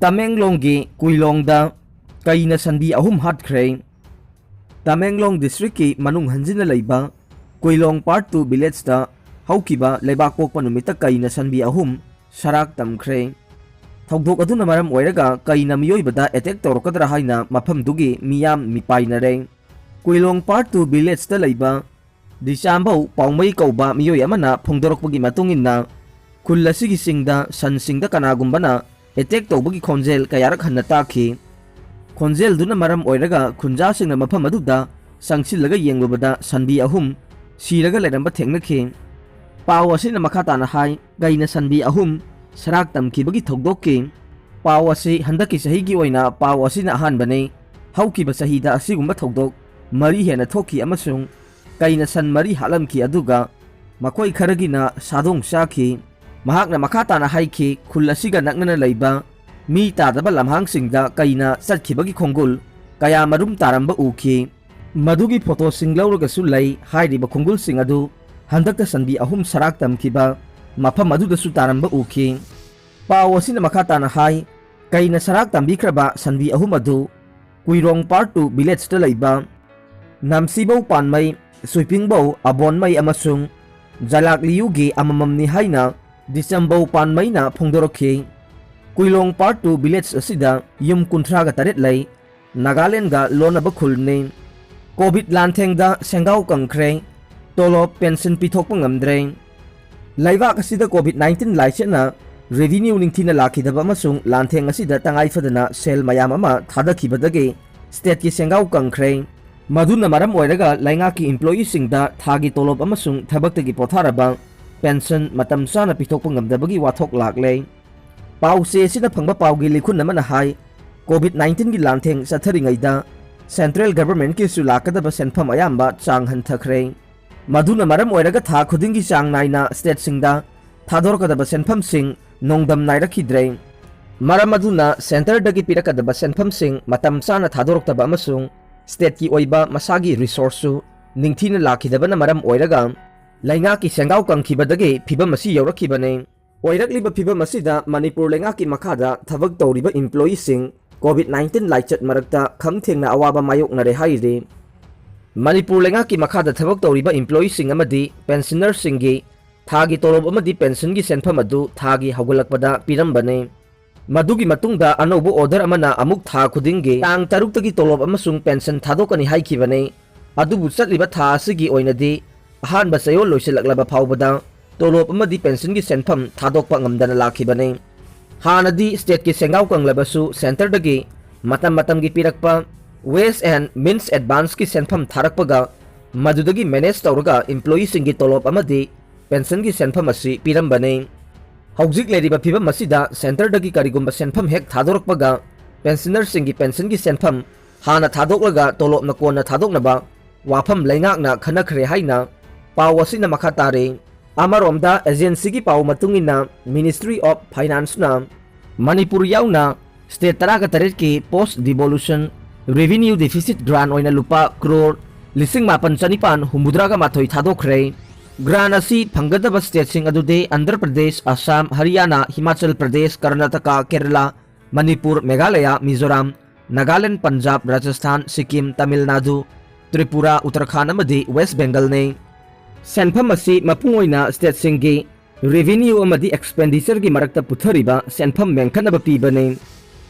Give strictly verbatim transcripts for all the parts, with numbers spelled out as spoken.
ꯇꯃꯦꯡꯂꯣꯡꯒꯤ ꯀꯨꯏꯂꯣꯡꯗ ꯀꯩꯅ ꯁꯟꯕꯤ ꯑꯍꯨꯝ ꯍꯥꯠꯈ꯭ꯔꯦ꯫ ꯇꯃꯦꯡꯂꯣꯡ ꯗꯤꯁꯇ꯭ꯔꯤꯛꯀꯤ ꯃꯅꯨꯡ ꯍꯟꯖꯤꯟꯅ ꯂꯩꯕ ꯀꯨꯏꯂꯣꯡ ꯄꯥꯔꯠ ꯇꯨ ꯚꯤꯂꯦꯖꯇ ꯍꯧꯈꯤꯕ ꯂꯩꯕꯥꯛꯄꯣꯛꯄ ꯅꯨꯃꯤꯠꯇ ꯀꯩꯅ ꯁꯟꯕꯤ ꯑꯍꯨꯝ ꯁꯔꯥꯛ ꯇꯝꯈ꯭ꯔꯦ꯫ ꯊꯧꯗꯣꯛ ꯑꯗꯨꯅ ꯃꯔꯝ ꯑꯣꯏꯔꯒ ꯀꯩꯅ ꯃꯤꯑꯣꯏꯕꯗ ꯑꯦꯇꯦꯛ ꯇꯧꯔꯛꯀꯗ꯭ꯔꯥ ꯍꯥꯏꯅ ꯃꯐꯝꯗꯨꯒꯤ ꯃꯤꯌꯥꯝ ꯃꯤꯄꯥꯏꯅꯔꯦ꯫ ꯀꯨꯏꯂꯣꯡ ꯄꯥꯔꯠ ꯇꯨ ꯚꯤꯂꯦꯖꯇ ꯂꯩꯕ ꯗꯤꯆꯥꯝꯕꯧ ꯄꯥꯎꯃꯩ ꯀꯧꯕ ꯃꯤꯑꯣꯏ ꯑꯃꯅ ꯐꯣꯡꯗꯣꯔꯛꯄꯒꯤ ꯃꯇꯨꯡ ꯏꯟꯅ, ꯈꯨꯜ ꯑꯁꯤꯒꯤ ꯆꯤꯡꯗ ꯁꯟꯁꯤꯡꯗ ꯀꯅꯥꯒꯨꯝꯕꯅ ꯑꯦꯇꯦꯛ ꯇꯧꯕꯒꯤ ꯈꯣꯟꯖꯦꯜ ꯀꯌꯥꯔꯛ ꯍꯟꯅ ꯇꯥꯈꯤ꯫ ꯈꯣꯟꯖꯦꯜꯗꯨꯅ ꯃꯔꯝ ꯑꯣꯏꯔꯒ ꯈꯨꯟꯖꯥꯁꯤꯡꯅ ꯃꯐꯝ ꯑꯗꯨꯗ ꯆꯪꯁꯤꯜꯂꯒ ꯌꯦꯡꯂꯨꯕꯗ ꯁꯟꯕꯤ ꯑꯍꯨꯝ ꯁꯤꯔꯒ ꯂꯩꯔꯝꯕ ꯊꯦꯡꯅꯈꯤ꯫ ꯄꯥꯎ ꯑꯁꯤꯅ ꯃꯈꯥ ꯇꯥꯅ ꯍꯥꯏ, ꯀꯩꯅ ꯁꯟꯕꯤ ꯑꯍꯨꯝ ꯁꯔꯥꯛ ꯇꯝꯈꯤꯕꯒꯤ ꯊꯧꯗꯣꯛꯀꯤ ꯄꯥꯎ ꯑꯁꯤ ꯍꯟꯗꯛꯀꯤ ꯆꯍꯤꯒꯤ ꯑꯣꯏꯅ ꯄꯥꯎ ꯑꯁꯤꯅ ꯑꯍꯥꯟꯕꯅꯤ꯫ ꯍꯧꯈꯤꯕ ꯆꯍꯤꯗ ꯑꯁꯤꯒꯨꯝꯕ ꯊꯧꯗꯣꯛ ꯃꯔꯤ ꯍꯦꯟꯅ ꯊꯣꯛꯈꯤ ꯑꯃꯁꯨꯡ ꯀꯩꯅ ꯁꯟ ꯃꯔꯤ ꯍꯥꯠꯂꯝꯈꯤ, ꯑꯗꯨꯒ ꯃꯈꯣꯏ ꯈꯔꯒꯤꯅ ꯁꯥꯗꯣꯡ ꯆꯥꯈꯤ꯫ ꯃꯍꯥꯛꯅ ꯃꯈꯥ ꯇꯥꯅ ꯍꯥꯏꯈꯤ, ꯈꯨꯜ ꯑꯁꯤꯒ ꯅꯛꯅꯅ ꯂꯩꯕ ꯃꯤ ꯇꯥꯗꯕ ꯂꯝꯍꯥꯡꯁꯤꯡꯗ ꯀꯩꯅ ꯆꯠꯈꯤꯕꯒꯤ ꯈꯣꯡꯒꯨꯜ ꯀꯌꯥ ꯃꯔꯨꯝ ꯇꯥꯔꯝꯕ ꯎꯈꯤ꯫ ꯃꯗꯨꯒꯤ ꯐꯣꯇꯣꯁꯤꯡ ꯂꯧꯔꯒꯁꯨ ꯂꯩ꯫ ꯍꯥꯏꯔꯤꯕ ꯈꯣꯡꯒꯨꯜꯁꯤꯡ ꯑꯗꯨ ꯍꯟꯗꯛꯇ ꯁꯟꯕꯤ ꯑꯍꯨꯝ ꯁꯔꯥꯛ ꯇꯝꯈꯤꯕ ꯃꯐꯝ ꯑꯗꯨꯗꯁꯨ ꯇꯥꯔꯝꯕ ꯎꯈꯤ꯫ ꯄꯥꯎ ꯑꯁꯤꯅ ꯃꯈꯥ ꯇꯥꯅ ꯍꯥꯏ, ꯀꯩꯅ ꯁꯔꯥꯛ ꯇꯝꯕꯤꯈ꯭ꯔꯕ ꯁꯟꯕꯤ ꯑꯍꯨꯝ ꯑꯗꯨ ꯀꯨꯏꯔꯣꯡ ꯄꯥꯔꯠ ꯇꯨ ꯚꯤꯂꯦꯖꯇ ꯂꯩꯕ ꯅꯝꯁꯤꯕꯧ ꯄꯥꯟꯃꯩ, ꯁꯨꯏꯄꯤꯡꯕꯧ ꯑꯕꯣꯟꯃꯩ ꯑꯃꯁꯨꯡ ꯖꯂꯥꯛꯂꯤꯌꯨꯒꯤ ꯑꯃꯃꯝꯅꯤ ꯍꯥꯏꯅ ꯗꯤꯆꯝꯕꯧ ꯄꯥꯟꯃꯩꯅ ꯐꯣꯡꯗꯣꯔꯛꯈꯤ꯫ ꯀꯨꯏꯂꯣꯡ ꯄꯥꯔꯠ ꯇꯨ ꯚꯤꯂꯦꯖ ꯑꯁꯤꯗ ꯌꯨꯝ ꯀꯨꯟꯊ꯭ꯔꯥꯒ ꯇꯔꯦꯠ ꯂꯩ꯫ ꯅꯥꯒꯥꯂꯦꯟꯒ ꯂꯣꯟꯅꯕ ꯈꯨꯜꯅꯤ꯫ ꯀꯣꯚꯤꯗ ꯂꯥꯟꯊꯦꯡꯗ ꯁꯦꯡꯒꯥꯎ ꯀꯪꯈ꯭ꯔꯦ꯫ ꯇꯣꯂꯣꯞ, ꯄꯦꯟꯁꯟ ꯄꯤꯊꯣꯛꯄ ꯉꯝꯗ꯭ꯔꯦ꯫ ꯂꯩꯕꯥꯛ ꯑꯁꯤꯗ ꯀꯣꯚꯤꯗ ꯅꯥꯏꯟꯇꯤꯟ ꯂꯥꯏꯆꯠꯅ ꯔꯦꯚꯤꯅ꯭ꯌꯨ ꯅꯤꯡꯊꯤꯅ ꯂꯥꯛꯈꯤꯗꯕ ꯑꯃꯁꯨꯡ ꯂꯥꯟꯊꯦꯡ ꯑꯁꯤꯗ ꯇꯉꯥꯏ ꯐꯗꯅ ꯁꯦꯜ ꯃꯌꯥꯝ ꯑꯃ ꯊꯥꯗꯈꯤꯕꯗꯒꯤ ꯁ꯭ꯇꯦꯠꯀꯤ ꯁꯦꯡꯒꯥꯎ ꯀꯪꯈ꯭ꯔꯦ꯫ ꯃꯗꯨꯅ ꯃꯔꯝ ꯑꯣꯏꯔꯒ ꯂꯩꯉꯥꯛꯀꯤ ꯏꯝꯄ꯭ꯂꯣꯌꯤꯁꯤꯡꯗ ꯊꯥꯒꯤ ꯇꯣꯂꯣꯞ ꯑꯃꯁꯨꯡ ꯊꯕꯛꯇꯒꯤ ꯄꯣꯊꯥꯔꯕ ꯄꯦꯟꯁꯟ ꯃꯇꯝ ꯆꯥꯅ ꯄꯤꯊꯣꯛꯄ ꯉꯝꯗꯕꯒꯤ ꯋꯥꯊꯣꯛ ꯂꯥꯛꯂꯦ꯫ ꯄꯥꯎ ꯆꯦ ꯑꯁꯤꯅ ꯐꯪꯕ ꯄꯥꯎꯒꯤ ꯂꯤꯈꯨꯟ ꯑꯃꯅ ꯍꯥꯏ, ꯀꯣꯚꯤꯗ ꯅꯥꯏꯟꯇꯤꯟꯒꯤ ꯂꯥꯟꯊꯦꯡ ꯆꯠꯊꯔꯤꯉꯩꯗ ꯁꯦꯟꯇ꯭ꯔꯦꯜ ꯒꯚꯔꯟꯃꯦꯟꯠꯀꯤꯁꯨ ꯂꯥꯛꯀꯗꯕ ꯁꯦꯟꯐꯝ ꯑꯌꯥꯝꯕ ꯆꯥꯡ ꯍꯟꯊꯈ꯭ꯔꯦ꯫ ꯃꯗꯨꯅ ꯃꯔꯝ ꯑꯣꯏꯔꯒ ꯊꯥ ꯈꯨꯗꯤꯡꯒꯤ ꯆꯥꯡ ꯅꯥꯏꯅ ꯁ꯭ꯇꯦꯠꯁꯤꯡꯗ ꯊꯥꯗꯣꯔꯛꯀꯗꯕ ꯁꯦꯟꯐꯝꯁꯤꯡ ꯅꯣꯡꯗꯝ ꯅꯥꯏꯔꯛꯈꯤꯗ꯭ꯔꯦ꯫ ꯃꯔꯝ ꯑꯗꯨꯅ ꯁꯦꯟꯇꯔꯗꯒꯤ ꯄꯤꯔꯛꯀꯗꯕ ꯁꯦꯟꯐꯝꯁꯤꯡ ꯃꯇꯝ ꯆꯥꯅ ꯊꯥꯗꯣꯔꯛꯇꯕ ꯑꯃꯁꯨꯡ ꯁ꯭ꯇꯦꯠꯀꯤ ꯑꯣꯏꯕ ꯃꯁꯥꯒꯤ ꯔꯤꯁꯣꯔꯁꯁꯨ ꯅꯤꯡꯊꯤꯅ ꯂꯥꯛꯈꯤꯗꯕꯅ ꯃꯔꯝ ꯑꯣꯏꯔꯒ ꯂꯩꯉꯥꯛꯀꯤ ꯁꯦꯟꯒꯥꯎ ꯀꯪꯈꯤꯕꯗꯒꯤ ꯐꯤꯚꯝ ꯑꯁꯤ ꯌꯧꯔꯛꯈꯤꯕꯅꯤ꯫ ꯑꯣꯏꯔꯛꯂꯤꯕ ꯐꯤꯚꯝ ꯑꯁꯤꯗ ꯃꯅꯤꯄꯨꯔ ꯂꯩꯉꯥꯛꯀꯤ ꯃꯈꯥꯗ ꯊꯕꯛ ꯇꯧꯔꯤꯕ employeeꯁꯤꯡ COVID nineteen ꯂꯥꯏꯆꯠ ꯃꯔꯛꯇ ꯈꯝ ꯊꯦꯡꯅ ꯑꯋꯥꯕ ꯃꯥꯌꯣꯛꯅꯔꯦ ꯍꯥꯏꯔꯤ꯫ ꯃꯅꯤꯄꯨꯔ ꯂꯩꯉꯥꯛꯀꯤ ꯃꯈꯥꯗ ꯊꯕꯛ ꯇꯧꯔꯤꯕ employeeꯁꯤꯡ ꯑꯃꯗꯤ pensionerꯁꯤꯡꯒꯤ ꯊꯥꯒꯤ ꯇꯣꯂꯣꯞ ꯑꯃꯗꯤ pensionꯒꯤ ꯁꯦꯟꯐꯝ ꯑꯗꯨ ꯊꯥꯒꯤ ꯍꯧꯒꯠꯂꯛꯄꯗ ꯄꯤꯔꯝꯕꯅꯤ꯫ ꯃꯗꯨꯒꯤ ꯃꯇꯨꯡꯗ ꯑꯅꯧꯕ order ꯑꯃꯅ ꯑꯃꯨꯛ ꯊꯥ ꯈꯨꯗꯤꯡꯒꯤ ꯇꯥꯡ ꯇꯔꯨꯛꯇꯒꯤ ꯇꯣꯂꯣꯞ ꯑꯃꯁꯨꯡ pension ꯊꯥꯗꯣꯛꯀꯅꯤ ꯍꯥꯏꯈꯤꯕꯅꯤ꯫ ꯑꯗꯨꯕꯨ ꯆꯠꯂꯤꯕ ꯊꯥ ꯑꯁꯤꯒꯤ ꯑꯣꯏꯅꯗꯤ ꯑꯍꯥꯟꯕ ꯆꯌꯣꯜ ꯂꯣꯏꯁꯤꯜꯂꯛꯂꯕ ꯐꯥꯎꯕꯗ ꯇꯣꯂꯣꯞ ꯑꯃꯗꯤ pensionꯒꯤ ꯁꯦꯟꯐꯝ ꯊꯥꯗꯣꯛꯄ ꯉꯝꯗꯅ ꯂꯥꯛꯈꯤꯕꯅꯤ꯫ ꯍꯥꯟꯅꯗꯤ stateꯀꯤ ꯁꯦꯟꯒꯥꯎ ꯀꯪꯂꯕꯁꯨ centreꯗꯒꯤ ꯃꯇꯝ ꯃꯇꯝꯒꯤ ꯄꯤꯔꯛꯄ wage and meals advanceꯀꯤ ꯁꯦꯟꯐꯝ ꯊꯥꯔꯛꯄꯒ ꯃꯗꯨꯗꯒꯤ manage ꯇꯧꯔꯒ employeeꯁꯤꯡꯒꯤ ꯇꯣꯂꯣꯞ ꯑꯃꯗꯤ pensionꯒꯤ ꯁꯦꯟꯐꯝ ꯑꯁꯤ ꯄꯤꯔꯝꯕꯅꯤ꯫ ꯍꯧꯖꯤꯛ ꯂꯩꯔꯤꯕ ꯐꯤꯚꯝ ꯑꯁꯤꯗ centreꯗꯒꯤ ꯀꯔꯤꯒꯨꯝꯕ ꯁꯦꯟꯐꯝ ꯍꯦꯛ ꯊꯥꯗꯣꯔꯛꯄꯒ pensionerꯁꯤꯡꯒꯤ pensionꯒꯤ ꯁꯦꯟꯐꯝ ꯍꯥꯟꯅ ꯊꯥꯗꯣꯛꯂꯒ ꯇꯣꯂꯣꯞꯅ ꯀꯣꯟꯅ ꯊꯥꯗꯣꯛꯅꯕ ꯋꯥꯐꯝ ꯂꯩꯉꯥꯛꯅ ꯈꯟꯅꯈ꯭ꯔꯦ ꯍꯥꯏꯅ ꯄꯥꯎ ꯑꯁꯤꯅ ꯃꯈꯥ ꯇꯥꯔꯤ꯫ ꯑꯃꯔꯣꯝꯗ agencyꯒꯤ ꯄꯥꯎ ꯃꯇꯨꯡ ꯏꯟꯅ Ministry of Financeꯅ ꯃꯅꯤꯄꯨꯔ ꯌꯥꯎꯅ state ꯇꯔꯥꯒ ꯇꯔꯦꯠꯀꯤ post devolution revenue deficit grant ꯑꯣꯏꯅ ꯂꯨꯄꯥ ꯀ꯭ꯔꯣꯔ ꯂꯤꯁꯤꯡ ꯃꯥꯄꯟ ꯆꯅꯤꯄꯥꯟ ꯍꯨꯝꯐꯨꯇꯔꯥꯒ ꯃꯥꯊꯣꯏ ꯊꯥꯗꯣꯛꯈ꯭ꯔꯦ꯫ Grant ꯑꯁꯤ ꯐꯪꯒꯗꯕ stateꯁꯤꯡ ꯑꯗꯨꯗꯤ ꯑꯟꯙ꯭ꯔ ꯄ꯭ꯔꯗꯦꯁ, ꯑꯁꯥꯝ, ꯍꯔꯤꯌꯥꯅꯥ, ꯍꯤꯃꯥꯆꯜ ꯄ꯭ꯔꯗꯦꯁ, ꯀꯔꯅꯥꯇꯀꯥ, ꯀꯦꯔꯂꯥ, ꯃꯅꯤꯄꯨꯔ, ꯃꯦꯘꯥꯂꯌꯥ, ꯃꯤꯖꯣꯔꯥꯝ, ꯅꯥꯒꯥꯂꯦꯟ, ꯄꯟꯖꯥꯕ, ꯔꯥꯖꯁꯊꯥꯟ, ꯁꯤꯛꯀꯤꯝ, ꯇꯥꯃꯤꯜ ꯅꯥꯗꯨ, ꯇ꯭ꯔꯤꯄꯨꯔꯥ, ꯎꯠꯇꯔꯈꯥꯟꯗ ꯑꯃꯗꯤ ꯋꯦꯁ ꯕꯦꯡꯒꯜꯅꯤ꯫ ꯁꯦꯟꯐꯝ ꯑꯁꯤ ꯃꯄꯨꯡ ꯑꯣꯏꯅ stateꯁꯤꯡꯒꯤ revenue ꯑꯃꯗꯤ expenditureꯒꯤ ꯃꯔꯛꯇ ꯄꯨꯊꯔꯤꯕ ꯁꯦꯟꯐꯝ ꯃꯦꯟꯈꯠꯅꯕ ꯄꯤꯕꯅꯤ꯫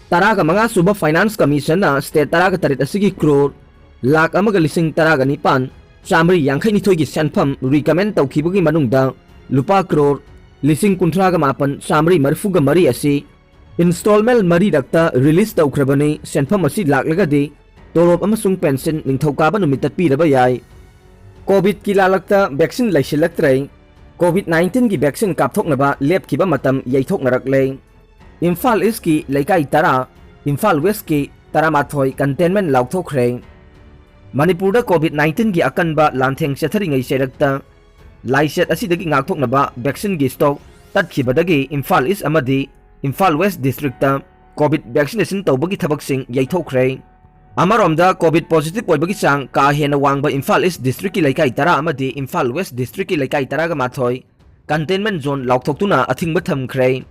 ꯇꯔꯥꯒ ꯃꯉꯥ ꯁꯨꯕ Finance Commissionꯅ state ꯇꯔꯥꯒ ꯇꯔꯦꯠ ꯑꯁꯤꯒꯤ ꯀ꯭ꯔꯣꯔ ꯂꯥꯈ ꯑꯃꯒ ꯂꯤꯁꯤꯡ ꯇꯔꯥꯒ ꯅꯤꯄꯥꯟ ꯆꯥꯃꯔꯤ ꯌꯥꯡꯈꯩ ꯅꯤꯊꯣꯏꯒꯤ ꯁꯦꯟꯐꯝ recommend ꯇꯧꯈꯤꯕꯒꯤ ꯃꯅꯨꯡꯗ ꯂꯨꯄꯥ ꯀ꯭ꯔꯣꯔ ꯂꯤꯁꯤꯡ ꯀꯨꯟꯊ꯭ꯔꯥꯒ ꯃꯥꯄꯟ ꯆꯥꯃꯔꯤ ꯃꯔꯤꯐꯨꯒ ꯃꯔꯤ ꯑꯁꯤ installment ꯃꯔꯤꯔꯛꯇ release ꯇꯧꯈ꯭ꯔꯕꯅꯤ꯫ ꯁꯦꯟꯐꯝ ꯑꯁꯤ ꯂꯥꯛꯂꯒꯗꯤ ꯇꯣꯂꯣꯞ ꯑꯃꯁꯨꯡ pension ꯅꯤꯡꯊꯧꯀꯥꯕ ꯅꯨꯃꯤꯠꯇ ꯄꯤꯔꯕ ꯌꯥꯏ꯫ COVIDꯀꯤ ꯂꯥꯂꯛꯇ vaccine ꯂꯩꯁꯤꯜꯂꯛꯇ꯭ꯔꯦ꯫ COVID nineteen ꯒꯤ vaccine ꯀꯥꯞꯊꯣꯛꯅꯕ ꯂꯦꯞꯈꯤꯕ ꯃꯇꯝ ꯌꯩꯊꯣꯛꯅꯔꯛꯂꯦ꯫ ꯏꯝꯐꯥꯜ Eastꯀꯤ ꯂꯩꯀꯥꯏ ꯇꯔꯥ, ꯏꯝꯐꯥꯜ Westꯀꯤ ꯇꯔꯥꯃꯥꯊꯣꯏ containment ꯂꯥꯎꯊꯣꯛꯈ꯭ꯔꯦ꯫ ꯃꯅꯤꯄꯨꯔꯗ COVID nineteen ꯒꯤ ꯑꯀꯟꯕ ꯂꯥꯟꯊꯦꯡ ꯆꯠꯊꯔꯤꯉꯩ ꯆꯩꯔꯛꯇ ꯂꯥꯏꯆꯠ ꯑꯁꯤꯗꯒꯤ ꯉꯥꯛꯊꯣꯛꯅꯕ vaccineꯒꯤ stock ꯇꯠꯈꯤꯕꯗꯒꯤ ꯏꯝꯐꯥꯜ East ꯑꯃꯗꯤ ꯏꯝꯐꯥꯜ West districtꯇ COVID vaccination ꯇꯧꯕꯒꯤ ꯊꯕꯛꯁꯤꯡ ꯌꯩꯊꯣꯛꯈ꯭ꯔꯦ꯫ ꯑꯃꯔꯣꯝꯗ COVID positive ꯑꯣꯏꯕꯒꯤ ꯆꯥꯡ ꯀꯥ ꯍꯦꯟꯅ ꯋꯥꯡꯕ ꯏꯝꯐꯥꯜ East districtꯀꯤ ꯂꯩꯀꯥꯏ ꯇꯔꯥ ꯑꯃꯗꯤ ꯏꯝꯐꯥꯜ West districtꯀꯤ ꯂꯩꯀꯥꯏ ꯇꯔꯥꯒ ꯃꯥꯊꯣꯏ, containment zone ꯂꯥꯎꯊꯣꯛꯇꯨꯅ ꯑꯊꯤꯡꯕ ꯊꯝꯈ꯭ꯔꯦ꯫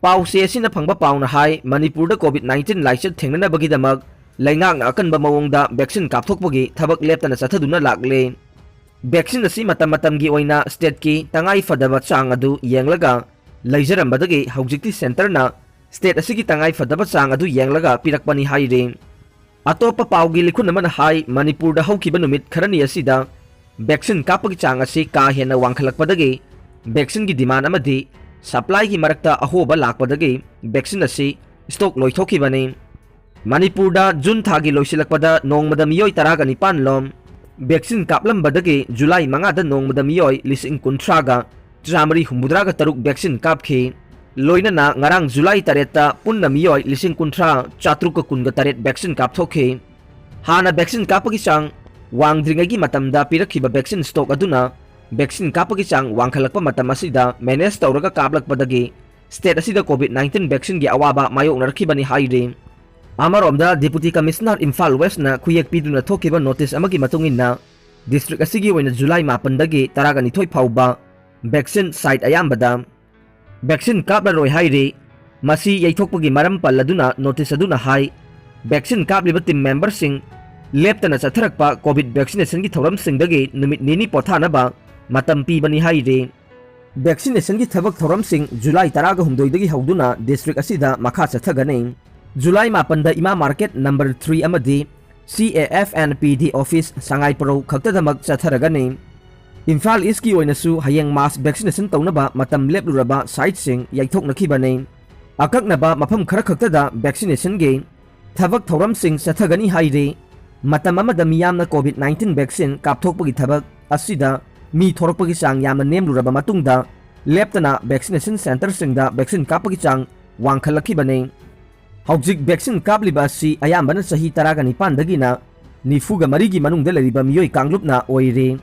ꯄꯥꯎꯆꯦ ꯑꯁꯤꯅ ꯐꯪꯕ ꯄꯥꯎꯅ ꯍꯥꯏ, ꯃꯅꯤꯄꯨꯔꯗ COVID nineteen ꯂꯥꯏꯆꯠ ꯊꯦꯡꯅꯅꯕꯒꯤꯗꯃꯛ ꯂꯩꯉꯥꯛꯅ ꯑꯀꯟꯕ ꯃꯑꯣꯡꯗ vaccine ꯀꯥꯞꯊꯣꯛꯄꯒꯤ ꯊꯕꯛ ꯂꯦꯞꯇꯅ ꯆꯠꯊꯗꯨꯅ ꯂꯥꯛꯂꯦ꯫ Vaccine ꯑꯁꯤ ꯃꯇꯝ ꯃꯇꯝꯒꯤ ꯑꯣꯏꯅ stateꯀꯤ ꯇꯉꯥꯏ ꯐꯗꯕ ꯆꯥꯡ ꯑꯗꯨ ꯌꯦꯡꯂꯒ ꯂꯩꯖꯔꯝꯕꯗꯒꯤ ꯍꯧꯖꯤꯛꯇꯤ centreꯅ state ꯑꯁꯤꯒꯤ ꯇꯉꯥꯏ ꯐꯗꯕ ꯆꯥꯡ ꯑꯗꯨ ꯌꯦꯡꯂꯒ ꯄꯤꯔꯛꯄꯅꯤ ꯍꯥꯏꯔꯤ꯫ ꯑꯇꯣꯞꯄ ꯄꯥꯎꯒꯤ ꯂꯤꯈꯨꯟ ꯑꯃꯅ ꯍꯥꯏ, ꯃꯅꯤꯄꯨꯔꯗ ꯍꯧꯈꯤꯕ ꯅꯨꯃꯤꯠ ꯈꯔꯅꯤ ꯑꯁꯤꯗ vaccine ꯀꯥꯞꯄꯒꯤ ꯆꯥꯡ ꯑꯁꯤ ꯀꯥ ꯍꯦꯟꯅ ꯋꯥꯡꯈꯠꯂꯛꯄꯗꯒꯤ vaccineꯒꯤ demand ꯑꯃꯗꯤ supplyꯒꯤ ꯃꯔꯛꯇ ꯑꯍꯣꯕ ꯂꯥꯛꯄꯗꯒꯤ vaccine ꯑꯁꯤ stock ꯂꯣꯏꯊꯣꯛꯈꯤꯕꯅꯤ꯫ ꯃꯅꯤꯄꯨꯔꯗ June ꯊꯥꯒꯤ ꯂꯣꯏꯁꯤꯜꯂꯛꯄꯗ ꯅꯣꯡꯃꯗ ꯃꯤꯑꯣꯏ ꯇꯔꯥꯒ ꯅꯤꯄꯥꯟ ꯂꯣꯝ vaccine ꯀꯥꯞꯂꯝꯕꯗꯒꯤ July ꯃꯉꯥꯗ ꯅꯣꯡꯃꯗ ꯃꯤꯑꯣꯏ ꯂꯤꯁꯤꯡ ꯀꯨꯟꯊ꯭ꯔꯥꯒ ꯆꯥꯃꯔꯤ ꯍꯨꯝꯐꯨꯇꯔꯥꯒ ꯇꯔꯨꯛ vaccine ꯀꯥꯞꯈꯤ꯫ ꯂꯣꯏꯅꯅ ꯉꯔꯥꯡ July ꯇꯔꯦꯠꯇ ꯄꯨꯟꯅ ꯃꯤꯑꯣꯏ ꯂꯤꯁꯤꯡ ꯀꯨꯟꯊ꯭ꯔꯥ ꯆꯥꯇ꯭ꯔꯨꯛꯀ ꯀꯨꯟꯒ ꯇꯔꯦꯠ vaccine ꯀꯥꯞꯊꯣꯛꯈꯤ꯫ ꯍꯥꯟꯅ vaccine ꯀꯥꯞꯄꯒꯤ ꯆꯥꯡ ꯋꯥꯡꯗ꯭ꯔꯤꯉꯩꯒꯤ ꯃꯇꯝꯗ ꯄꯤꯔꯛꯈꯤꯕ vaccine stock ꯑꯗꯨꯅ vaccine ꯀꯥꯞꯄꯒꯤ ꯆꯥꯡ ꯋꯥꯡꯈꯠꯂꯛꯄ ꯃꯇꯝ ꯑꯁꯤꯗ manage ꯇꯧꯔꯒ ꯀꯥꯞꯂꯛꯄꯗꯒꯤ state ꯑꯁꯤꯗ COVID nineteen vaccineꯒꯤ ꯑꯋꯥꯕ ꯃꯥꯌꯣꯛꯅꯔꯛꯈꯤꯕꯅꯤ ꯍꯥꯏꯔꯤ꯫ ꯑꯃꯔꯣꯝꯗ Deputy Commissioner ꯏꯝꯐꯥꯜ Westꯅ ꯈꯨꯌꯦꯛ ꯄꯤꯗꯨꯅ ꯊꯣꯛꯈꯤꯕ notice ꯑꯃꯒꯤ ꯃꯇꯨꯡ ꯏꯟꯅ, district ꯑꯁꯤꯒꯤ ꯑꯣꯏꯅ July ꯃꯥꯄꯟꯗꯒꯤ ꯇꯔꯥꯒ ꯅꯤꯊꯣꯏ ꯐꯥꯎꯕ vaccine site ꯑꯌꯥꯝꯕꯗ vaccine ꯀꯥꯞꯂꯔꯣꯏ ꯍꯥꯏꯔꯤ꯫ ꯃꯁꯤ ꯌꯩꯊꯣꯛꯄꯒꯤ ꯃꯔꯝ ꯄꯜꯂꯗꯨꯅ notice ꯑꯗꯨꯅ ꯍꯥꯏ, vaccine ꯀꯥꯞꯂꯤꯕ team memberꯁꯤꯡ ꯂꯦꯞꯇꯅ ꯆꯠꯊꯔꯛꯄ COVID vaccinationꯒꯤ ꯊꯧꯔꯝꯁꯤꯡꯗꯒꯤ ꯅꯨꯃꯤꯠ ꯅꯤꯅꯤ ꯄꯣꯊꯥꯅꯕ ꯃꯇꯝ ꯄꯤꯕꯅꯤ ꯍꯥꯏꯔꯤ꯫ Vaccinationꯒꯤ ꯊꯕꯛ ꯊꯧꯔꯝꯁꯤꯡ July ꯇꯔꯥꯒ ꯍꯨꯝꯗꯣꯏꯗꯒꯤ ꯍꯧꯗꯨꯅ district ꯑꯁꯤꯗ ꯃꯈꯥ ꯆꯠꯊꯒꯅꯤ꯫ July ꯃꯥꯄꯟꯗ ꯏꯃꯥ market number three ꯑꯃꯗꯤ C A F and P D office ꯁꯉꯥꯏꯄ꯭ꯔꯧ ꯈꯛꯇꯗꯃꯛ ꯆꯠꯊꯔꯒꯅꯤ꯫ Imphal Eastꯀꯤ ꯑꯣꯏꯅꯁꯨ ꯍꯌꯦꯡ mass vaccination ꯇꯧꯅꯕ ꯃꯇꯝ ꯂꯦꯞꯂꯨꯔꯕ siteꯁꯤꯡ ꯌꯩꯊꯣꯛꯅꯈꯤꯕꯅꯤ꯫ ꯑꯀꯛꯅꯕ ꯃꯐꯝ ꯈꯔ ꯈꯛꯇꯗ vaccinationꯒꯤ ꯊꯕꯛ ꯊꯧꯔꯝꯁꯤꯡ ꯆꯠꯊꯒꯅꯤ ꯍꯥꯏꯔꯤ꯫ ꯃꯇꯝ ꯑꯃꯗ ꯃꯤꯌꯥꯝꯅ COVID nineteen vaccine ꯀꯥꯞꯊꯣꯛꯄꯒꯤ ꯊꯕꯛ ꯑꯁꯤꯗ ꯃꯤ ꯊꯣꯔꯛꯄꯒꯤ ꯆꯥꯡ ꯌꯥꯝꯅ ꯅꯦꯝꯂꯨꯔꯕ ꯃꯇꯨꯡꯗ ꯂꯦꯞꯇꯅ vaccination centreꯁꯤꯡꯗ vaccine ꯀꯥꯞꯄꯒꯤ ꯆꯥꯡ ꯋꯥꯡꯈꯠꯂꯛꯈꯤꯕꯅꯤ꯫ ꯍꯧꯖꯤꯛ vaccine ꯀꯥꯞꯂꯤꯕ ꯑꯁꯤ ꯑꯌꯥꯝꯕꯅ ꯆꯍꯤ ꯇꯔꯥꯒ ꯅꯤꯄꯥꯟꯗꯒꯤꯅ ꯅꯤꯐꯨꯒ ꯃꯔꯤꯒꯤ ꯃꯅꯨꯡꯗ ꯂꯩꯔꯤꯕ ꯃꯤꯑꯣꯏ ꯀꯥꯡꯂꯨꯞꯅ ꯑꯣꯏꯔꯤ꯫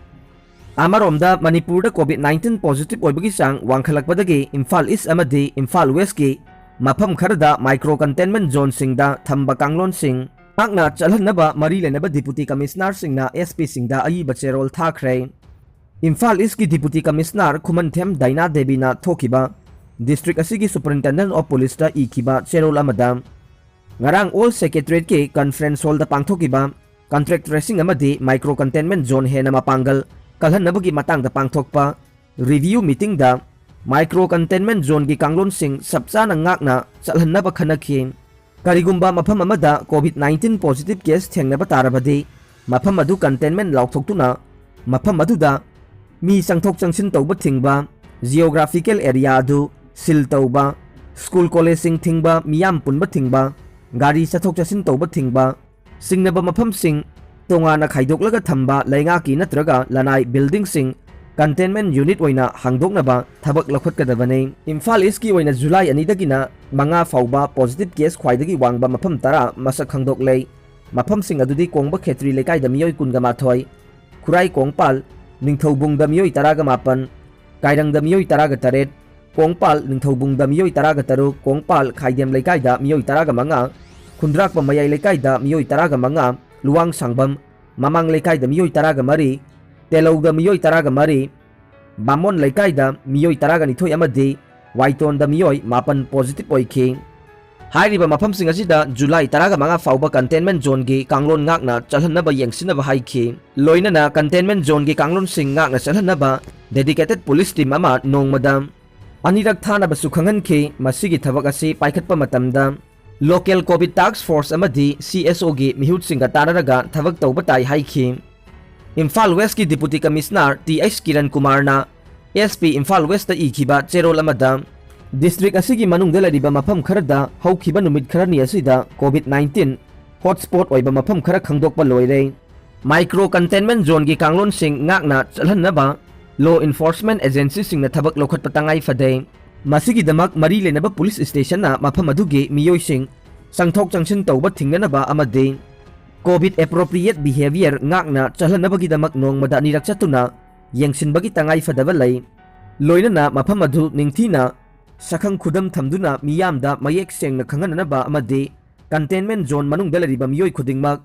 ꯑꯃꯔꯣꯝꯗ ꯃꯅꯤꯄꯨꯔꯗ COVID nineteen positive ꯑꯣꯏꯕꯒꯤ ꯆꯥꯡ ꯋꯥꯡꯈꯠꯂꯛꯄꯗꯒꯤ ꯏꯝꯐꯥꯜ East ꯑꯃꯗꯤ ꯏꯝꯐꯥꯜ Westꯀꯤ ꯃꯐꯝ ꯈꯔꯗ micro containment zoneꯁꯤꯡꯗ ꯊꯝꯕ ꯀꯥꯡꯂꯣꯟꯁꯤꯡ ꯉꯥꯛꯅ ꯆꯠꯍꯟꯅꯕ ꯃꯔꯤ ꯂꯩꯅꯕ Deputy Commissionerꯁꯤꯡꯅ S Pꯁꯤꯡꯗ ꯑꯏꯕ ꯆꯦꯔꯣꯜ ꯊꯥꯈ꯭ꯔꯦ꯫ ꯏꯝꯐꯥꯜ ꯏꯁꯀꯤ Deputy Commissioner ꯈꯨꯃꯟꯊꯦꯝ ꯗꯥꯏꯅꯥ ꯗꯦꯕꯤꯅ ꯊꯣꯛꯈꯤꯕ district ꯑꯁꯤꯒꯤ Superintendent of Policeꯇ ꯏꯈꯤꯕ ꯆꯦꯔꯣꯜ ꯑꯃꯗ, ꯉꯔꯥꯡ Old Secretariatꯀꯤ Conference Hallꯗ ꯄꯥꯡꯊꯣꯛꯈꯤꯕ contact tracing ꯑꯃꯗꯤ Micro Containment Zone ꯍꯦꯟꯅ ꯃꯄꯥꯡꯒꯜ ꯀꯜꯍꯟꯅꯕꯒꯤ ꯃꯇꯥꯡꯗ ꯄꯥꯡꯊꯣꯛꯄ review meetingꯗ Micro Containment Zoneꯒꯤ ꯀꯥꯡꯂꯣꯟꯁꯤꯡ ꯆꯞ ꯆꯥꯅ ꯉꯥꯛꯅ ꯆꯠꯍꯟꯅꯕ ꯈꯟꯅꯈꯤ꯫ ꯀꯔꯤꯒꯨꯝꯕ ꯃꯐꯝ ꯑꯃꯗ COVID nineteen positive case ꯊꯦꯡꯅꯕ ꯇꯥꯔꯕꯗꯤ, ꯃꯐꯝ ꯑꯗꯨ containment ꯂꯥꯎꯊꯣꯛꯇꯨꯅ ꯃꯐꯝ ꯑꯗꯨꯗ ꯃꯤ ꯆꯪꯊꯣꯛ ꯆꯪꯁꯤꯟ ꯇꯧꯕ ꯊꯤꯡꯕ, geographical area ꯑꯗꯨ seal ꯇꯧꯕ, school collegeꯁꯤꯡ ꯊꯤꯡꯕ, ꯃꯤꯌꯥꯝ ꯄꯨꯟꯕ ꯊꯤꯡꯕ, ꯒꯥꯔꯤ ꯆꯠꯊꯣꯛ ꯆꯠꯁꯤꯟ ꯇꯧꯕ ꯊꯤꯡꯕ, ꯆꯤꯡꯅꯕ ꯃꯐꯝꯁꯤꯡ ꯇꯣꯉꯥꯟꯅ ꯈꯥꯏꯗꯣꯛꯂꯒ ꯊꯝꯕ ꯂꯩꯉꯥꯛꯀꯤ ꯅꯠꯇ꯭ꯔꯒ ꯂꯅꯥꯏ buildingꯁꯤꯡ containment unit ꯑꯣꯏꯅ ꯍꯥꯡꯗꯣꯛꯅꯕ ꯊꯕꯛ ꯂꯧꯈꯠꯀꯗꯕꯅꯤ꯫ ꯏꯝꯐꯥꯜ ꯏꯁꯀꯤ ꯑꯣꯏꯅ ꯖꯨꯂꯥꯏ ꯑꯅꯤꯗꯒꯤꯅ ꯃꯉꯥ ꯐꯥꯎꯕ positive case ꯈ꯭ꯋꯥꯏꯗꯒꯤ ꯋꯥꯡꯕ ꯃꯐꯝ ꯇꯔꯥ ꯃꯁꯛ ꯈꯪꯗꯣꯛꯂꯦ꯫ ꯃꯐꯝꯁꯤꯡ ꯑꯗꯨꯗꯤ ꯀꯣꯡꯕ ꯈꯦꯇ꯭ꯔꯤ ꯂꯩꯀꯥꯏꯗ ꯃꯤꯑꯣꯏ ꯀꯨꯟꯒ ꯃꯥꯊꯣꯏ, ꯈꯨꯔꯥꯏ ꯀꯣꯡꯄꯥꯜ, ꯅꯤꯡꯊꯧꯕꯨꯡꯗ ꯃꯤꯑꯣꯏ ꯇꯔꯥꯒ ꯃꯥꯄꯟ, ꯀꯥꯏꯔꯪꯗ ꯃꯤꯑꯣꯏ ꯇꯔꯥꯒ ꯇꯔꯦꯠ, ꯀꯣꯡꯄꯥꯜ, ꯅꯤꯡꯊꯧꯕꯨꯡꯗ ꯃꯤꯑꯣꯏ ꯇꯔꯥꯒ ꯇꯔꯨꯛ, ꯀꯣꯡꯄꯥꯜ, ꯈꯥꯏꯗꯦꯝ ꯂꯩꯀꯥꯏꯗ ꯃꯤꯑꯣꯏ ꯇꯔꯥꯒ ꯃꯉꯥ, ꯈꯨꯟꯗ꯭ꯔꯥꯛꯄ ꯃꯌꯥꯏ ꯂꯩꯀꯥꯏꯗ ꯃꯤꯑꯣꯏ ꯇꯔꯥꯒ ꯃꯉꯥ, ꯂꯨꯋꯥꯡ ꯁꯥꯡꯕꯝ, ꯃꯃꯥꯡ ꯂꯩꯀꯥꯏꯗ ꯃꯤꯑꯣꯏ ꯇꯔꯥꯒ ꯃꯔꯤ, ꯇꯦꯂꯧꯗ ꯃꯤꯑꯣꯏ ꯇꯔꯥꯒ ꯃꯔꯤ, ꯕꯥꯃꯣꯟ ꯂꯩꯀꯥꯏꯗ ꯃꯤꯑꯣꯏ ꯇꯔꯥꯒ ꯅꯤꯊꯣꯏ ꯑꯃꯗꯤ ꯋꯥꯏꯇꯣꯟꯗ ꯃꯤꯑꯣꯏ ꯃꯥꯄꯟ positive ꯑꯣꯏꯈꯤ꯫ ꯍꯥꯏꯔꯤꯕ ꯃꯐꯝꯁꯤꯡ ꯑꯁꯤꯗ ꯖꯨꯂꯥꯏ ꯇꯔꯥꯒ ꯃꯉꯥ ꯐꯥꯎꯕ containment zoneꯒꯤ ꯀꯥꯡꯂꯣꯟ ꯉꯥꯛꯅ ꯆꯠꯍꯟꯅꯕ ꯌꯦꯡꯁꯤꯟꯅꯕ ꯍꯥꯏꯈꯤ꯫ ꯂꯣꯏꯅꯅ containment zoneꯒꯤ ꯀꯥꯡꯂꯣꯟꯁꯤꯡ ꯉꯥꯛꯅ ꯆꯠꯍꯟꯅꯕ dedicated police team ꯑꯃ ꯅꯣꯡꯃꯗ ꯑꯅꯤꯔꯛ ꯊꯥꯅꯕꯁꯨ ꯈꯪꯍꯟꯈꯤ꯫ ꯃꯁꯤꯒꯤ ꯊꯕꯛ ꯑꯁꯤ ꯄꯥꯏꯈꯠꯄ ꯃꯇꯝꯗ local COVID task force ꯑꯃꯗꯤ CSOꯒꯤ ꯃꯤꯍꯨꯠꯁꯤꯡꯒ ꯇꯥꯟꯅꯔꯒ ꯊꯕꯛ ꯇꯧꯕ ꯇꯥꯏ ꯍꯥꯏꯈꯤ꯫ ꯏꯝꯐꯥꯜ ꯋꯦꯁꯀꯤ Deputy Commissioner T H Kiran ꯀꯨꯃꯥꯔꯅ SP ꯏꯝꯐꯥꯜ ꯋꯦꯁꯇ ꯏꯈꯤꯕ ꯆꯦꯔꯣꯜ ꯑꯃꯗ, district ꯑꯁꯤꯒꯤ ꯃꯅꯨꯡꯗ ꯂꯩꯔꯤꯕ ꯃꯐꯝ ꯈꯔꯗ ꯍꯧꯈꯤꯕ ꯅꯨꯃꯤꯠ ꯈꯔꯅꯤ ꯑꯁꯤꯗ COVID nineteen hotspot ꯑꯣꯏꯕ ꯃꯐꯝ ꯈꯔ ꯈꯪꯗꯣꯛꯄ ꯂꯣꯏꯔꯦ꯫ Micro containment zoneꯒꯤ ꯀꯥꯡꯂꯣꯟꯁꯤꯡ ꯉꯥꯛꯅ ꯆꯠꯍꯟꯅꯕ law enforcement agencyꯁꯤꯡꯅ ꯊꯕꯛ ꯂꯧꯈꯠꯄ ꯇꯉꯥꯏ ꯐꯗꯦ꯫ ꯃꯁꯤꯒꯤꯗꯃꯛ ꯃꯔꯤ ꯂꯩꯅꯕ police stationꯅ ꯃꯐꯝ ꯑꯗꯨꯒꯤ ꯃꯤꯑꯣꯏꯁꯤꯡ ꯆꯪꯊꯣꯛ ꯆꯪꯁꯤꯟ ꯇꯧꯕ ꯊꯤꯡꯅꯅꯕ ꯑꯃꯗꯤ COVID appropriate behavior ꯉꯥꯛꯅ ꯆꯠꯍꯟꯅꯕꯒꯤꯗꯃꯛ ꯅꯣꯡꯃꯗ ꯑꯅꯤꯔꯛ ꯆꯠꯇꯨꯅ ꯌꯦꯡꯁꯤꯟꯕꯒꯤ ꯇꯉꯥꯏ ꯐꯗꯕ ꯂꯩ꯫ ꯂꯣꯏꯅꯅ ꯃꯐꯝ ꯑꯗꯨ ꯅꯤꯡꯊꯤꯅ ꯁꯛꯈꯪ ꯈꯨꯗꯝ ꯊꯝꯗꯨꯅ ꯃꯤꯌꯥꯝꯗ ꯃꯌꯦꯛ ꯁꯦꯡꯅ ꯈꯪꯍꯟꯅꯅꯕ ꯑꯃꯗꯤ containment zone ꯃꯅꯨꯡꯗ ꯂꯩꯔꯤꯕ ꯃꯤꯑꯣꯏ ꯈꯨꯗꯤꯡꯃꯛ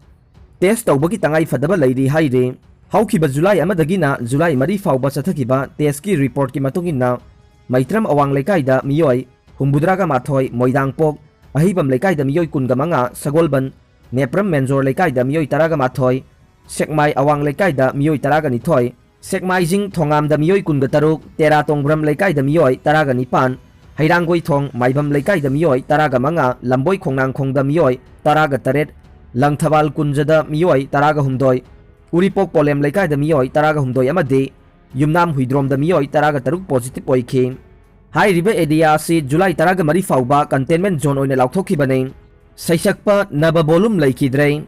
test ꯇꯧꯕꯒꯤ ꯇꯉꯥꯏ ꯐꯗꯕ ꯂꯩꯔꯤ ꯍꯥꯏꯔꯤ꯫ ꯍꯧꯈꯤꯕ ꯖꯨꯂꯥꯏ ꯑꯃꯗꯒꯤꯅ ꯖꯨꯂꯥꯏ ꯃꯔꯤ ꯐꯥꯎꯕ ꯆꯠꯊꯈꯤꯕ ꯇꯦꯁꯀꯤ ꯔꯤꯄꯣꯔꯠꯀꯤ ꯃꯇꯨꯡ ꯏꯟꯅ, ꯃꯩꯇ꯭ꯔꯝ ꯑꯋꯥꯡ ꯂꯩꯀꯥꯏꯗ ꯃꯤꯑꯣꯏ ꯍꯨꯝꯐꯨꯇꯔꯥꯒ ꯃꯥꯊꯣꯏ, ꯃꯣꯏꯗꯥꯡꯄꯣꯛ ꯑꯍꯩꯕꯝ ꯂꯩꯀꯥꯏꯗ ꯃꯤꯑꯣꯏ ꯀꯨꯟꯒ ꯃꯉꯥ, ꯁꯒꯣꯜꯕꯟ ꯅꯦꯄ꯭ꯔꯝ ꯃꯦꯟꯖꯣꯔ ꯂꯩꯀꯥꯏꯗ ꯃꯤꯑꯣꯏ ꯇꯔꯥꯒ ꯃꯥꯊꯣꯏ, ꯁꯦꯛꯃꯥꯏ ꯑꯋꯥꯡ ꯂꯩꯀꯥꯏꯗ ꯃꯤꯑꯣꯏ ꯇꯔꯥꯒ ꯅꯤꯊꯣꯏ, ꯁꯦꯛꯃꯥꯏꯖꯤꯡ ꯊꯣꯉꯥꯝꯗ ꯃꯤꯑꯣꯏ ꯀꯨꯟꯒ ꯇꯔꯨꯛ, ꯇꯦꯔꯥ ꯇꯣꯡꯕ꯭ꯔꯝ ꯂꯩꯀꯥꯏꯗ ꯃꯤꯑꯣꯏ ꯇꯔꯥꯒ ꯅꯤꯄꯥꯟ, ꯍꯩꯔꯥꯡꯒꯣꯏꯊꯣꯡ ꯃꯥꯏꯕꯝ ꯂꯩꯀꯥꯏꯗ ꯃꯤꯑꯣꯏ ꯇꯔꯥꯒ ꯃꯉꯥ, ꯂꯝꯕꯣꯏ ꯈꯣꯡꯅꯥꯡꯈꯣꯡꯗ ꯃꯤꯑꯣꯏ ꯇꯔꯥꯒ ꯇꯔꯦꯠ, ꯂꯪꯊꯕꯥꯜ ꯀꯨꯟꯖꯗ ꯃꯤꯑꯣꯏ ꯇꯔꯥꯒ ꯍꯨꯝꯗꯣꯏ, ꯎꯔꯤꯄꯣꯛ ꯄꯣꯂꯦꯝ ꯂꯩꯀꯥꯏꯗ ꯃꯤꯑꯣꯏ ꯇꯔꯥꯒ ꯍꯨꯝꯗꯣꯏ ꯑꯃꯗꯤ ꯌꯨꯝꯅꯥꯝ ꯍꯨꯏꯗ꯭ꯔꯣꯝꯗ ꯃꯤꯑꯣꯏ ꯇꯔꯥꯒ ꯇꯔꯨꯛ positive ꯑꯣꯏꯈꯤ꯫ ꯍꯥꯏꯔꯤꯕ area ꯑꯁꯤ ꯖꯨꯂꯥꯏ ꯇꯔꯥꯒ ꯃꯔꯤ ꯐꯥꯎꯕ containment zone ꯑꯣꯏꯅ ꯂꯥꯎꯊꯣꯛꯈꯤꯕꯅꯤ꯫ ꯁꯩꯁꯛꯄ ꯅꯕ ꯕꯣꯂꯨꯝ ꯂꯩꯈꯤꯗ꯭ꯔꯦ꯫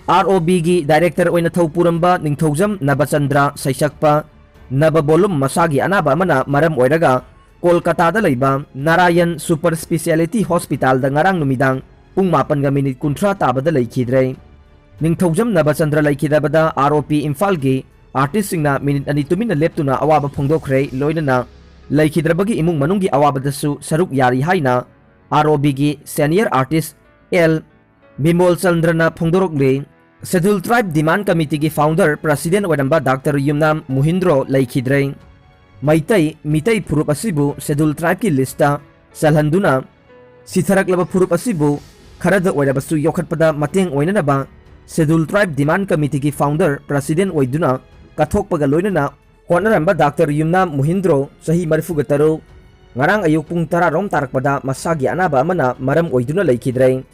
ROBꯒꯤ director ꯑꯣꯏꯅ ꯊꯧ ꯄꯨꯔꯝꯕ ꯅꯤꯡꯊꯧꯖꯝ ꯅꯕꯆꯟꯗ꯭ꯔ ꯁꯩꯁꯛꯄ ꯅꯕ ꯕꯣꯂꯨꯝ ꯃꯁꯥꯒꯤ ꯑꯅꯥꯕ ꯑꯃꯅ ꯃꯔꯝ ꯑꯣꯏꯔꯒ ꯀꯣꯜꯀꯇꯥꯗ ꯂꯩꯕ ꯅꯥꯔꯥꯌꯟ super speciality hospitalꯗ ꯉꯔꯥꯡ ꯅꯨꯃꯤꯗꯥꯡ ꯄꯨꯡ ꯃꯥꯄꯟꯒ minute ꯀꯨꯟꯊ꯭ꯔꯥ ꯇꯥꯕꯗ ꯂꯩꯈꯤꯗ꯭ꯔꯦ꯫ ꯅꯤꯡꯊꯧꯖꯝ ꯅꯕꯆꯟꯗ꯭ꯔ ꯂꯩꯈꯤꯗꯕꯗ ROB ꯏꯝꯐꯥꯜꯒꯤ artistꯁꯤꯡꯅ minute ꯑꯅꯤ ꯇꯨꯃꯤꯟꯅ ꯂꯦꯞꯇꯨꯅ ꯑꯋꯥꯕ ꯐꯣꯡꯗꯣꯛꯈ꯭ꯔꯦ, ꯂꯣꯏꯅꯅ ꯂꯩꯈꯤꯗ꯭ꯔꯕꯒꯤ ꯏꯃꯨꯡ ꯃꯅꯨꯡꯒꯤ ꯑꯋꯥꯕꯗꯁꯨ ꯁꯔꯨꯛ ꯌꯥꯔꯤ ꯍꯥꯏꯅ ROBꯒꯤ senior artist ꯑꯦꯜ ꯕꯤꯃꯣꯜ ꯆꯟꯗ꯭ꯔꯅ ꯐꯣꯡꯗꯣꯔꯛꯂꯤ꯫ Scheduled Tribe Demand Committeeꯒꯤ founder president ꯑꯣꯏꯔꯝꯕ Doctor ꯌꯨꯝꯅꯥꯝ ꯃꯨꯍꯤꯟꯗ꯭ꯔꯣ ꯂꯩꯈꯤꯗ꯭ꯔꯦ꯫ ꯃꯩꯇꯩ, ꯃꯤꯇꯩ ꯐꯨꯔꯨꯞ ꯑꯁꯤꯕꯨ Scheduled Tribeꯀꯤ listꯇ ꯆꯜꯍꯟꯗꯨꯅ ꯁꯤꯊꯔꯛꯂꯕ ꯐꯨꯔꯨꯞ ꯑꯁꯤꯕꯨ ꯈꯔꯗ ꯑꯣꯏꯔꯕꯁꯨ ꯌꯣꯛꯈꯠꯄꯗ ꯃꯇꯦꯡ ꯑꯣꯏꯅꯅꯕ Scheduled Tribe Demand Committeeꯒꯤ founder president ꯑꯣꯏꯗꯨꯅ ꯀꯠꯊꯣꯛꯄꯒ ꯂꯣꯏꯅꯅ ꯍꯣꯠꯅꯔꯝꯕ Doctor ꯌꯨꯝꯅꯥꯝ ꯃꯨꯍꯤꯟꯗ꯭ꯔꯣ, ꯆꯍꯤ ꯃꯔꯤꯐꯨꯒ ꯇꯔꯨꯛ, ꯉꯔꯥꯡ ꯑꯌꯨꯛ ꯄꯨꯡ ꯇꯔꯥ ꯔꯣꯝ ꯇꯥꯔꯛꯄꯗ ꯃꯁꯥꯒꯤ ꯑꯅꯥꯕ ꯑꯃꯅ ꯃꯔꯝ ꯑꯣꯏꯗꯨꯅ ꯂꯩꯈꯤꯗ꯭ꯔꯦ꯫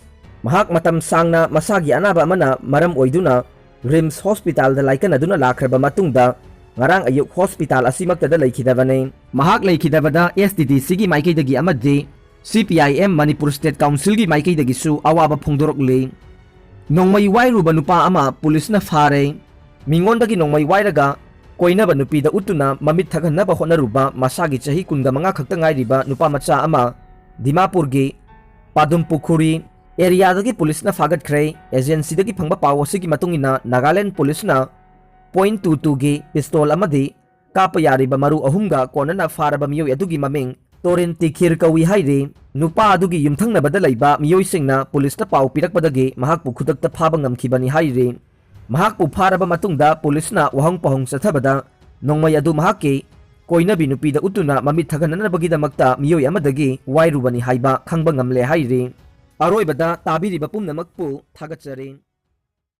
ꯃꯍꯥꯛ ꯃꯇꯝ ꯁꯥꯡꯅ ꯃꯁꯥꯒꯤ ꯑꯅꯥꯕ ꯑꯃꯅ ꯃꯔꯝ ꯑꯣꯏꯗꯨꯅ RIMS hospitalꯗ ꯂꯥꯏꯀꯠꯅꯗꯨꯅ ꯂꯥꯛꯈ꯭ꯔꯕ ꯃꯇꯨꯡꯗ ꯉꯔꯥꯡ ꯑꯌꯨꯛ hospital ꯑꯁꯤꯃꯛꯇꯗ ꯂꯩꯈꯤꯗꯕꯅꯤ꯫ ꯃꯍꯥꯛ ꯂꯩꯈꯤꯗꯕꯗ STDCꯒꯤ ꯃꯥꯏꯀꯩꯗꯒꯤ ꯑꯃꯗꯤ CPIM Manipur State Councilꯒꯤ ꯃꯥꯏꯀꯩꯗꯒꯤꯁꯨ ꯑꯋꯥꯕ ꯐꯣꯡꯗꯣꯔꯛꯂꯤ꯫ ꯅꯣꯡꯃꯩ ꯋꯥꯏꯔꯨꯕ ꯅꯨꯄꯥ ꯑꯃ ꯄꯨꯂꯤꯁꯅ ꯐꯥꯔꯦ꯫ ꯃꯤꯉꯣꯟꯗꯒꯤ ꯅꯣꯡꯃꯩ ꯋꯥꯏꯔꯒ ꯀꯣꯏꯅꯕ ꯅꯨꯄꯤꯗ ꯎꯠꯇꯨꯅ ꯃꯃꯤꯠ ꯊꯛꯍꯟꯅꯕ ꯍꯣꯠꯅꯔꯨꯕ ꯃꯁꯥꯒꯤ ꯆꯍꯤ ꯀꯨꯟꯒ ꯃꯉꯥ ꯈꯛꯇ ꯉꯥꯏꯔꯤꯕ ꯅꯨꯄꯥ ꯃꯆꯥ ꯑꯃ ꯗꯤꯃꯥꯄꯨꯔꯒꯤ ꯄꯥꯗꯨꯝꯄꯨꯈꯨꯔꯤ areaꯗꯒꯤ ꯄꯨꯂꯤꯁꯅ ꯐꯥꯒꯠꯈ꯭ꯔꯦ꯫ Agencyꯗꯒꯤ ꯐꯪꯕ ꯄꯥꯎ ꯑꯁꯤꯒꯤ ꯃꯇꯨꯡ ꯏꯟꯅ ꯅꯥꯒꯥꯂꯦꯟ ꯄꯨꯂꯤꯁꯅ point two twoꯒꯤ pistol ꯑꯃꯗꯤ ꯀꯥꯞꯄ ꯌꯥꯔꯤꯕ ꯃꯔꯨ ꯑꯍꯨꯝꯒ ꯀꯣꯟꯅꯅ ꯐꯥꯔꯕ ꯃꯤꯑꯣꯏ ꯑꯗꯨꯒꯤ ꯃꯃꯤꯡ ꯇꯣꯔꯦꯟ ꯇꯤꯈꯤꯔ ꯀꯧꯏ ꯍꯥꯏꯔꯤ꯫ ꯅꯨꯄꯥ ꯑꯗꯨꯒꯤ ꯌꯨꯝꯊꯪꯅꯕꯗ ꯂꯩꯕ ꯃꯤꯑꯣꯏꯁꯤꯡꯅ ꯄꯨꯂꯤꯁꯇ ꯄꯥꯎ ꯄꯤꯔꯛꯄꯗꯒꯤ ꯃꯍꯥꯛꯄꯨ ꯈꯨꯗꯛꯇ ꯐꯥꯕ ꯉꯝꯈꯤꯕꯅꯤ ꯍꯥꯏꯔꯤ꯫ ꯃꯍꯥꯛꯄꯨ ꯐꯥꯔꯕ ꯃꯇꯨꯡꯗ ꯄꯨꯂꯤꯁꯅ ꯋꯥꯍꯪ ꯄꯥꯎꯍꯪ ꯆꯠꯊꯕꯗ ꯅꯣꯡꯃꯩ ꯑꯗꯨ ꯃꯍꯥꯛꯀꯤ ꯀꯣꯏꯅꯕꯤ ꯅꯨꯄꯤꯗ ꯎꯠꯇꯨꯅ ꯃꯃꯤꯠ ꯊꯛꯍꯟꯅꯅꯕꯒꯤꯗꯃꯛꯇ ꯃꯤꯑꯣꯏ ꯑꯃꯗꯒꯤ ꯋꯥꯏꯔꯨꯕꯅꯤ ꯍꯥꯏꯕ ꯈꯪꯕ ꯉꯝꯂꯦ ꯍꯥꯏꯔꯤ꯫ ꯑꯔꯣꯏꯕꯗ ꯇꯥꯕꯤꯔꯤꯕ ꯄꯨꯝꯅꯃꯛꯄꯨ ꯊꯥꯒꯠꯆꯔꯤ꯫